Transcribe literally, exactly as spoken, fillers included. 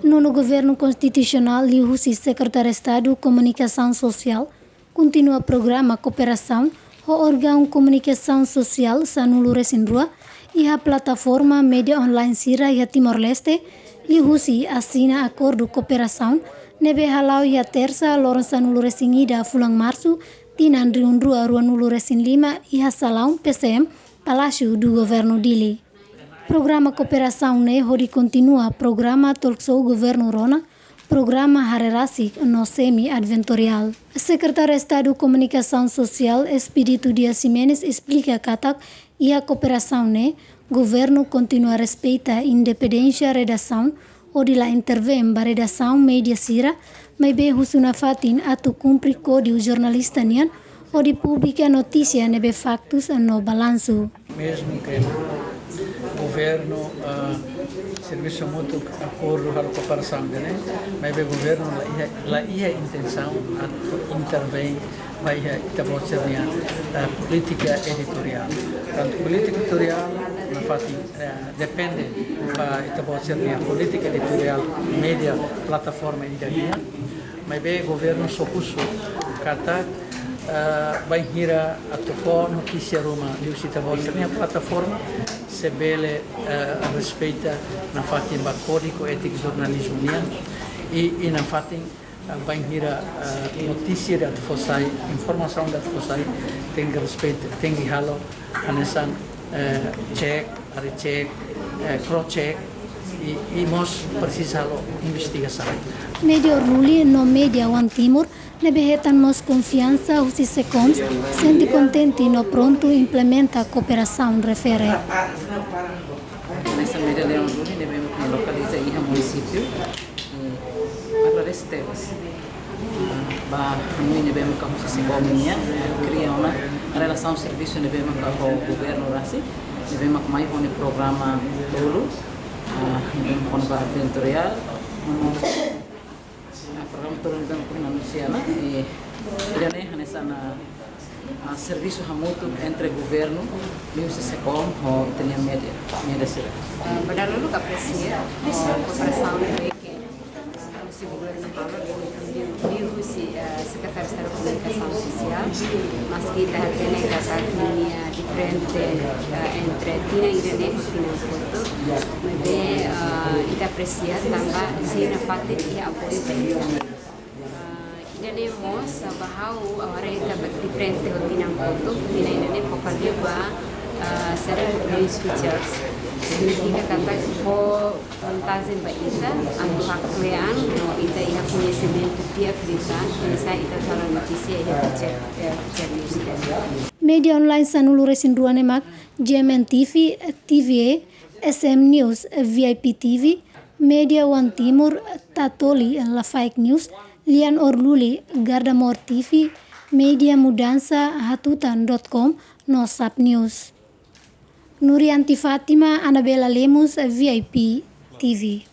Nonu Governu Konstitusionál liuhusi Sekretáriu Estadu Komunikasaun Sosiál kontinua programa kooperasaun ho órgaun komunikasaun sosiál sanulu-resin-rua iha plataforma média online sira iha Timor-Leste, liuhusi asina akordu kooperasaun ne'ebé hala'o iha Tersa, loron sanulu-resin-ida fulan Marsu, tinan rihun rua ruanulu-resin-lima, iha salaun P C M, Palásiu do Governo, Dili. Programa kooperasaun ne'e hodi kontinua programa talk show governu rona, programa haree rasik no semi-adventoriál. Sekretáriu Estadu Komunikasaun Sosiál, Expedito Dias Ximenes, esplika katak iha kooperasaun ne'e, governu kontinua respeita independénsia redasaun, hodi la intervein ba redasaun média sira, maibé husu nafatin atu kumpre kódigu jornalista nian, hodi publika notísia ne'ebé faktus no balansu. Mezmu ke governu, ah, servisu hamutuk, akordu halo kooperasaun ne'e, maibé governu la iha, la iha intensaun atu intervein ba iha ita-boot sira-nia, ah, polítika editoriál. Tantu polítika editoriál nafatin, eh, depende ba ita-boot sira-nia polítika editoriál média plataforma ida nian. Maibé governu só husu katak, eh, bainhira atu fó notísia ruma liuhusi ita-boot sira-nia plataforma, sei bele, eh, respeita nafatin ba kódigu étika jornalizmu nian, i, i nafatin, eh, bainhira, eh, notísia ida atu fó sai, informasaun ida atu fó sai, tenke respeita, tenke halo hanesan, eh, check, haree check, eh, cross check, i, i mós presiza halo investigasaun. Média Orluli no Média One Timor ne'ebé hetan mós konfiansa husi SEKOMS, sente kontente no prontu implementa kooperasaun refere. Hanesan Média Leão Orluli ne'ebé mak lokaliza iha munisípiu, eh, agradese tebes, ah, ba hanoin ne'ebé maka husi SEKOMS nian, eh, kria ona relasaun servisu ne'ebé maka ho governu rasik, ne'ebé mak mai ho nia programa tolu, ah, ne'ebé mak kona-ba editoriál, ah, programa tolu ne'ebé mak anunsia ona, eh, ida-ne'e hanesan, ah, ah, servisu hamutuk entre governu, liuhusi SEKOMS ho ita-nia média, média sira. Ah, ba dala uluk apresia, ah, kooperasaun ne'ebé ke, ah, husi governu halo, liuhusi, ah, Sekretáriu Estadu Komunikasaun Sosiál, maski ita hatene katak ninia diferente, ah, entre tinan ida-ne'e ho tinan kotuk, maibé, ah, ita apresia tanba sei nafatin iha apoiu ba ita. Ah, ida-ne'e mós, ah, ba ha'u, agora ita ba diferente ho tinan kotuk, tinan ida-ne'e fó fali ba, ah, sira news features. Signifika katak fó vantajen ba ita, atu haklean, no ita iha koñesimentu di'ak liután, oinsá ita tara notísia iha feature, eh, feature news ida-ne'e. Média online sanulu-resin-rua ne'e mak G M N T V, T V A, S M News, V I P T V, Média One Timor, Tatoli, Lafaek News, Lian Orluli, Gardamor T V, Média Mudansa, Hatutan dot com, no Sap News. Nurianti Fátima, Anabela Lemos, V I P T V.